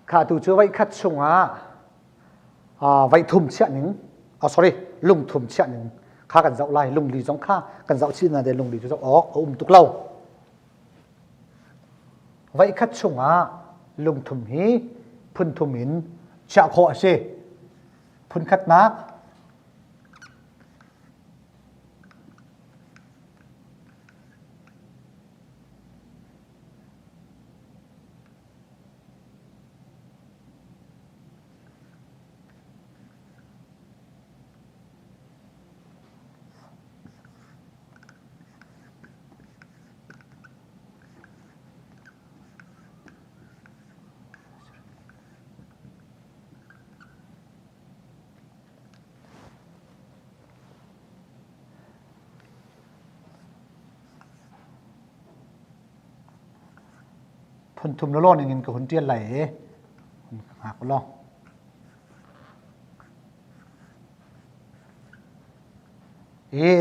Kha tu cu voikhat chungah voithum chiah ning, oh sorry, lungthum chiah ning kha kan zoh lai. Lungli zong kha kan zoh chih na de lungli cu zoh awk a um tuk lo. Voikhat chungah lungthum hi phunthum in chiah khawh a si. Phunkhatnak Phunthum lawlaw ning in ka hun ṭial lai i hun ka hngak ulaw. Hi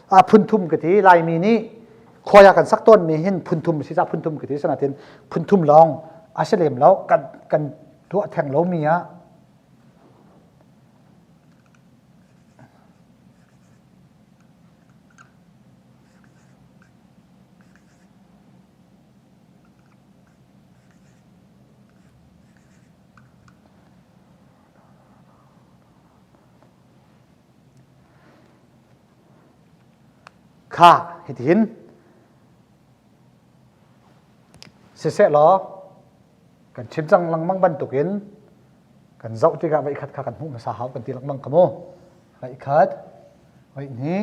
a phunthum ka ti Laimi nih khuai ah kan sak tawnmi hin phunthum si ca phunthum ka ti sanatin phunthum lawng a si lem lo kan kan tuah theng lomi ah Kha hitihin siseh law kan chim cang lengmang bantukin kan zoh tikah voikhat kha kan hmuh hmasa hau kan ti lengmang ka mu. Voikhat, voihnih,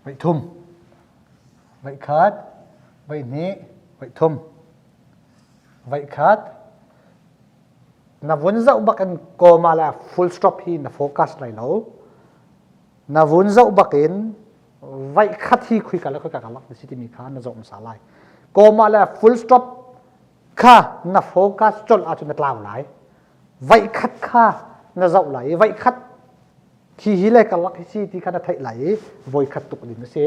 voithum. Voikhat, voihnih, voithum. Voikhat, na vun zoh bak in comma le full stop hi na focus lai lo. Na vun zoh bak in voikhat hi khuika le khuika ka lak na si timi kha na zoh hmasa lai. Comma le full stop kha na focus colh ahcun na tlau lai. Voikhat kha na zoh lai i voikhat khi hi le karlak hi si ti kha na theih lai i voikhat tuk ding a si.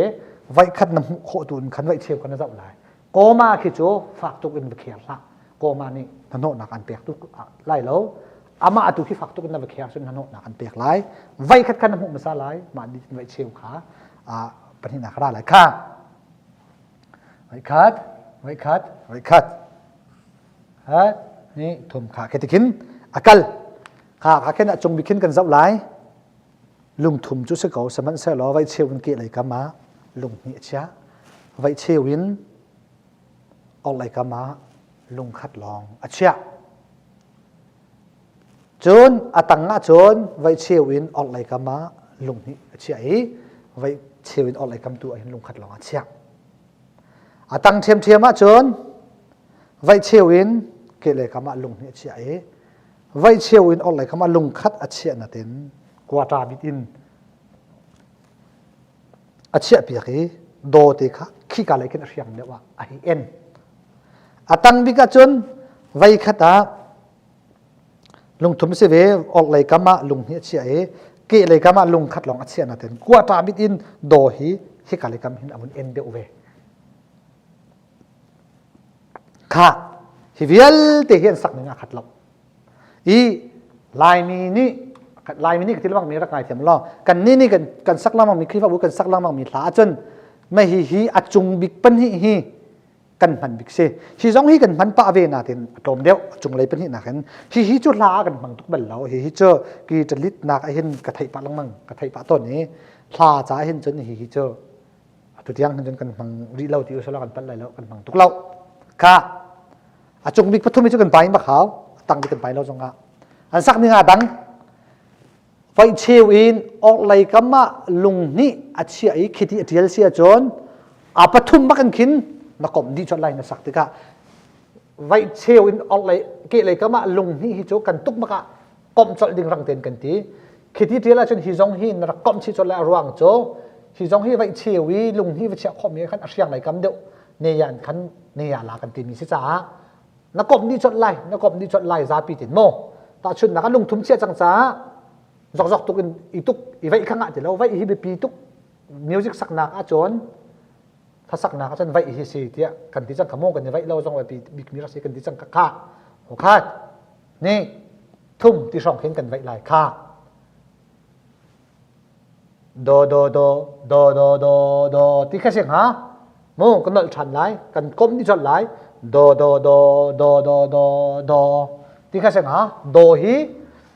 Voikhat na hmuh khawh tu in khan voih cheu kha na zoh lai. Comma khi cu fak tuk in va kher hlah. Comma nih hnahnawhnak an pek tuk lai lo. Amah atu khi fak tuk in na va kher cun hnahnawhnak an pek lai. Voikhat kha na hmuh hmasa lai. Mah nih voih cheu kha pahnihnak ra lai kha. Voikhat, voikhat, voikhat. Ha, ni thum kha khi tikhin a kal. Kha kha khin a cung bik khin kan zoh lai. Lungthum cu si ko sihmanhsehlaw vai cheu in kehlei kam ah lung hnih a chiah. Vai cheu in orhlei kam ah lungkhat lawng a chiah. Cun a tang ah cun vai cheu in orhlei kam ah lung hnih a chiah i vai cheu in orhlei kam tu ah hin lungkhat lawng a chiah. A tang ṭhiamṭhiam ah cun vai cheu in kehlei kam ah lung hnih a chiah i vai cheu in orhlei kam ah lungkhat a chiah natin quata bit in a chiah piak i daw te kha khika lei khin a hriang deuh ah a hei en. A tang bik ah cun vai khat ah lungthum si ve orhlei kam ah lung hi a chiah i kehlei kam ah lung khat lawng a chiah natin quata bit in daw hi hika lei kam hin a vun en deuh ve. Kha hi vialte hi an sak ning a khat lo. I Laimi nih Laimi nih ka ti lengmang mi rak ngai thiam law kan nih nih kan kan sak lengmang mi Khrihfabu kan sak lengmang mi hla ahcun mei hi hi a cung bik pahnih hi kan hman bik si. Hi zong hi kan hman pah ve natin a tlawm deuh a cunglei pahnih nakin hi hi cu hla ah kan hmang tuk bal lo. Hi hi cu ki ṭalit nak ahhin ka theih pah lengmang ka theih pah tawn i hla ca hin cun hi hi cu atu tiang hin cun kan hmang rih lo ti usala kan palh lai lo kan hmang tuk lo kha a cung bik pathum hi cu kan pai bak hau a tang bik kan pai lo zong ah an sak ning ah dang voi cheu in orhlei kam ah lung hnih a chiah i khiti a tial si ahcun a pathum bak in khin na komh dih chot lai na sak tikah vai cheu in orhlei kehlei kam ah lung hnih hi cu kan tuk bak ah komh colh ding rang ten kan ti Khiti ṭial ahcun hi zong hi na rak komh chih colh lai a ruang cu hi zong hi vaih cheu i lung hi va chiah khawhmi khan a hriang lei kam deuh ne yan khan ne ya la kan timi si caah na komh dih colh lai na komh dih colh lai zapi tin maw tahchunnak ah lungthum chiah cang caah zokzok tuk in i tuk i vaih kha ngah ti lo vaih hi biapi tuk music saknak ahcun hlasaknak ahcun vaih hi si tiah kan ti cang kha maw kan i vaih lo zong biapi bikmi rak si kan ti cang kha kha khat. Ni thum ti hrawng khin kan vaih lai kha. Do do do do do do do ti kha si hnga. Mu kan nolh ṭhan lai, kan komh dih colh lai. Do do do do do do do ti kha si hnga. Do hi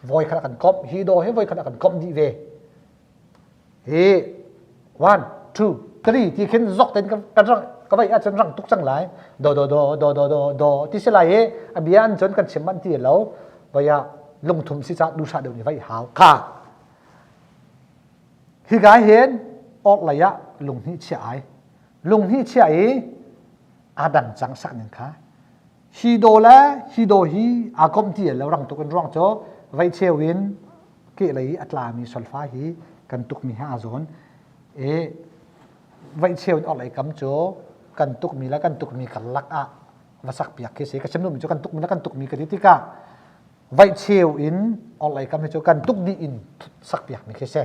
voi khat kan komh, hi do hi voi khat kan komh dih ve. Hi one two three ti khin zok ten kan rang ka vai ahcun rang tuk cang lai. Do do do do do do do ti si lai i a bia an cun kan chim manh ti lo. Vai ah lungthum si ca duhsah deuh nih vai hau kha. Hika hin orhlei ah lunghnih chiah ai. Lunghnih chiah i aa dang cang sak ning kha. Hi do le hi do hi aa komh ti lo rang tuk in ruang cu vei cheu in kehlei i a tlami solfa hi kan tukmi he aa zawn. I vei cheu in orhlei kam cu kan tukmi le kan tukmi karlak ah va sak piak khi si. Ka chim duhmi cu kan tukmi le kan tukmi ka ti tikah vaih cheu in orhlei kam hi cu kan tuk dih in sak piakmi khi si.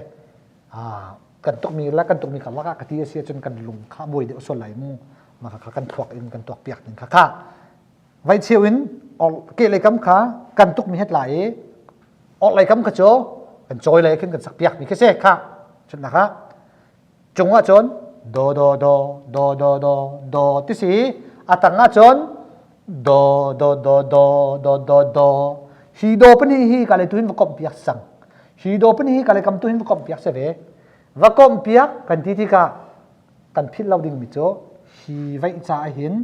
Kan tukmi le kan tukmi karlak ah ka ti a si ahcun kan lung kha buai deuh sual lai mu. Mah kha kan thluak in kan tuak piak ning kha kha. Vaih cheu in kehlei kam kha kan tukmi het lai i orhlei kam kha cu kan cawi lei khin kan sak piakmi khi si kha. Chunnak ah cung ah cun do do do do do do do ti si a tang ah cun do do do do do do do hi do pahnih hi ka le tu hin va komh piak sang hi do pahnih hi ka le kam tu hin va komh piak se ve va komh piak kan ti tikah kan philh lo ding mi cu hi vaih ca hin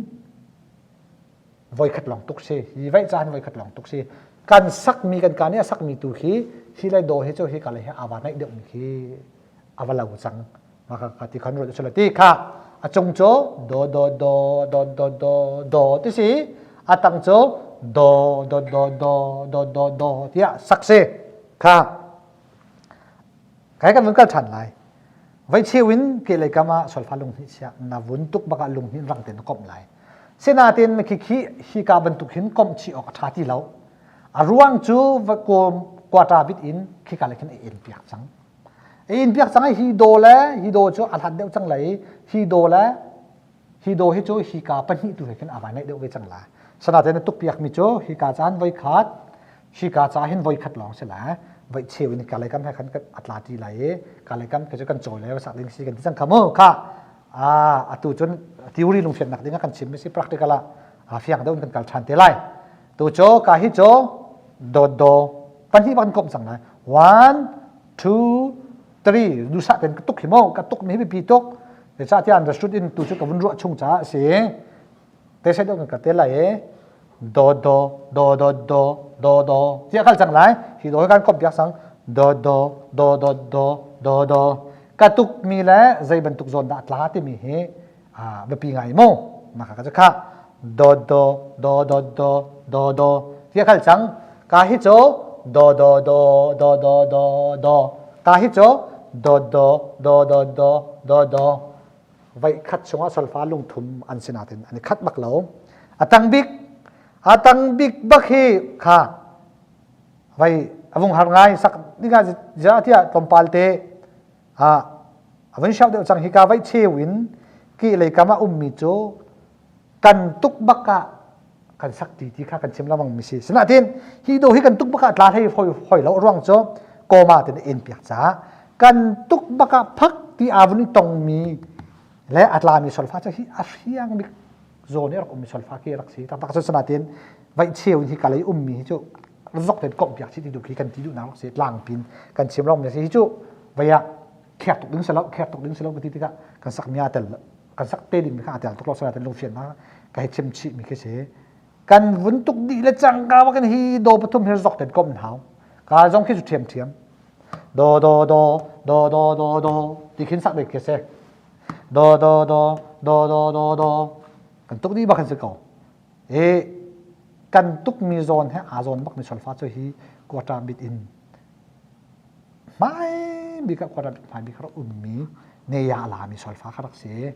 voikhat lawng tuk si hi vaih ca hin voikhat lawng tuk si kan sakmi kan ka nih a sakmi tu khi hi le do hi cu hi ka le hi ava naih deuh mi khi ava lo cang ma ka ka ti khan ruat usula ti kha a cung cu do do do do do do do ti si a tang cu do do do do do do do tiah sak si kha Kai kan vun kal ṭhan lai. Voi cheu in kehlei kam ah solfa lunghnih chia na vun tuk bak ah lunghnih rang tein na komh lai. Sinain khi khi hika bantuk hin komh chih awk a ṭha ti lo. A ruang cu va kawm quata bit in khika le khin a en piak cang. A en piak cang i hi do le hi do cu a hlat deuh cang lai i hi do le hi do hi cu hika pahnih tu he khin a vai naih deuh ve cang lai. Sanaten na tuk piak mi cu hika caan voi khat hika ca hin voi khat lawng si lai voi cheu in kalay kam he khan a tla ti lai i kalay kam ke cu kan cawi lai sak ding si kan ti cang kha mu kha a atu cun theory lungfiannak ding ah kan chim mi si practical ah fiang deuh in kan kal than te lai tu cu ka hi cu do do pahnih bak kan komh cang lai one two three dusa ten ka tuk hi mo ka tuk mi hi biapi tuk zeicahtiah understood in tu cu ka vun ruah chung caah a si te sai deuh kan te lai i do do do do do do do tiah kal cang lai hi do kan komh piak sang do do do do do do do ka tuk mi le zei bantuk zawn dah tla timi hi biapi ngai mu mah kha ka kha do do do do do do do tiah kal cang ka hi cu do do do do do do do ka hi cu do do do do do do do voi khat chungah solfa lungthum an si natin an i khat bak lo a tang bik a tang bik bak hi kha vai avung har ngai sak dinga ja tiah tlawmpal te a avun shau deuh cang hika vai cheu in ki lei kam ah ummi cu kan tuk bak ah kan sak ti ti kha kan chim lengmang mi si sinatin hi do hi kan tuk bak ah tla hlei hoi hoi lo ruang cu koma ten en piak ca kan tuk bak ah phak ti avun i tong mi le atla mi solfa cu hi a hriang bik zawn i rak um mi solfa ki rak si taktak cu sinatin vai cheu hi kalei um mi hi cu zok ten komh piak si ti du khi kan ti duh nak si tlang pin kan chim long mi si hi cu vai ah khek tuk ding selo khek tuk ding selo ka ti tikah kan sak mi a tel kan sak te ding kha a tel tuk lo sala ten lungfian na ka hei chim chih mi khi si kan vun tuk dih le cang ka wa kan hi do pathum hi zok ten kom hau ka zong khi su thiam thiam do do do do do do do ti khin sak dei khi se do do do do do do do kan tuk dih bak kan si ko e kan tuk mi zawn he a zawn bak mi solfa chu hi quota bit in Hmai bik ah khuaram hmai bik rak ummi ne ya lami solfa kha rak si.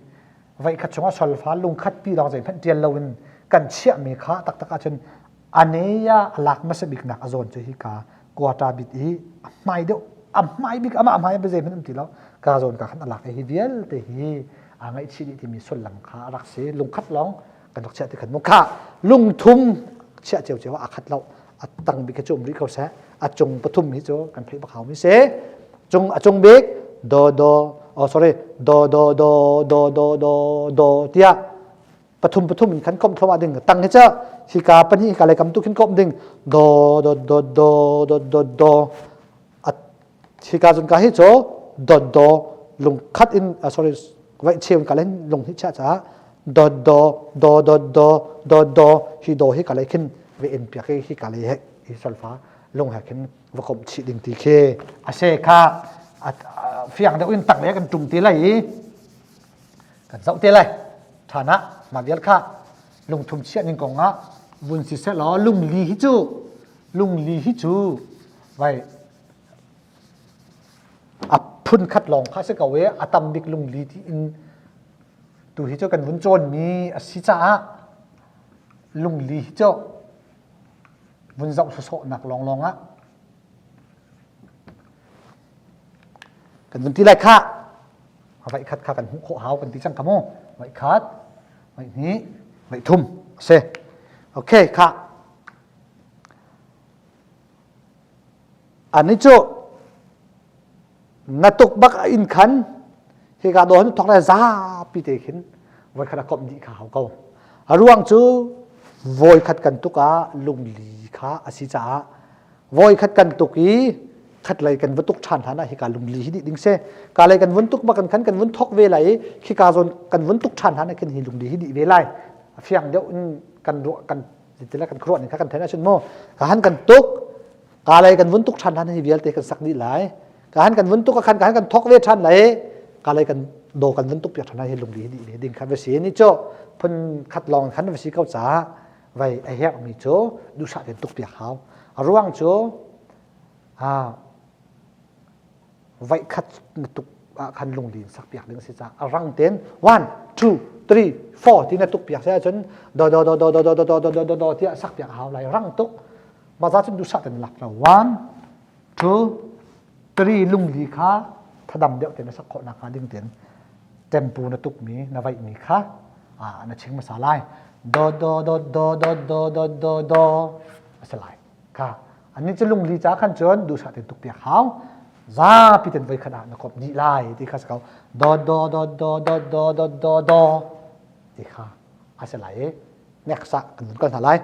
Voikhat chungah solfa lungkhat pi lawng zeihmanh ṭial loin kan chiahmi kha taktak ahcun aneya a lak hmasa bik nak a zawn cu hika quata bit i a hmai deuh a hmai bik amah hmai ah zeihmanh um ti lo ka zawn ka khan a lak i hi vialte hi aa ngaihchih dih timi sullam kha a rak si lungkhat lawng kan rak chiah ti khan mu kha lungthum chiah ciocio ah aa khat lo. A tang bik hi cu um rih ko seh. A cung pathum hi cu kan theih bak hau mi si. Cung a cung bik do do oh sorry do do do do do do do tiah pathum pathum in khan komh thluahmah ding tang hi cu hika pahnih hika lei kam tu khin komh ding do do do do do do do hika zun ka hi cu do do lungkhat in sorry vaih cheu ka len lung hi cha cha do do do do do do do hi do hi ka lei khin ve en piak hi hi ka lei he hi solfa lung he khin va komh chih ding ti khi ase kha fiang deuh in tak le kan tum ti lai i kan zoh te lai ṭhan ah mah vial kha lungthum chiah ning kong ah vun si seh law lungli hi cu lungli hi cu vai a phun khat lawng kha si ko i a tam bik lungli ti in tu hi cu kan vun cawn mi a si caah lungli hi cu vun zoh sawsawhnak lawnglawng ah kan vun ti lai khah vaih khat kha kan hmuh khawh hau kan ti cang kha mu vaih khat vaih hnih vaih thum a si okay kha ani cu na tuk bak a in khan hika do han thok le zapi te khin voi khat a komh dih kha hau ko a ruang cu voi khat kan tuk ah lungli kha a si caah voi khat kan tuk i khatlei kan va tuk ṭhan hlan ah hika lungli hi dih ding si ka lei kan vun tuk bak kan kan vun thok ve lai i khika zawn kan vun tuk ṭhan hlan ah khin hi lungli hi dih ve lai a fiang deuh in kan ruah kan tila kan khuaruah ning kha kan thein ahcun mu ka han kan tuk ka lei kan vun tuk ṭhan hlan hi vialte kan sak dih lai ka han kan vun tuk khan ka han kan thok ve ṭhan lai ka lei kan do kan vun tuk piak ṭhan lai hi lungli hi dih ve ding kha va si ni cu phun khat lawng khan va si ko caah vai a herhmi cu duhsah tein tuk piak hau a ruang cu vaih khat na tuk ah khan lunglin sak piak ding a si caah a rang tein 1 2 3 4 ti na tuk piak si ahcun do do do do do do do do do do do tiah sak piak a hau lai rang tuk mah za cun duhsah tein lak lo 1 2 3 lungli kha thadam deuh tein na sak khawh nakhnga ding tein tempo na tukmi na vaihmi kha na ching hmasa lai do do do do do do do do do a si lai kha ani cu lungli ca khan cun duhsah tein tuk piak hau zapi ten voi khat ah na kop dih lai ti kha si ko do do do do do do do do do ti kha a si lai i next ah kan vun kal hna lai.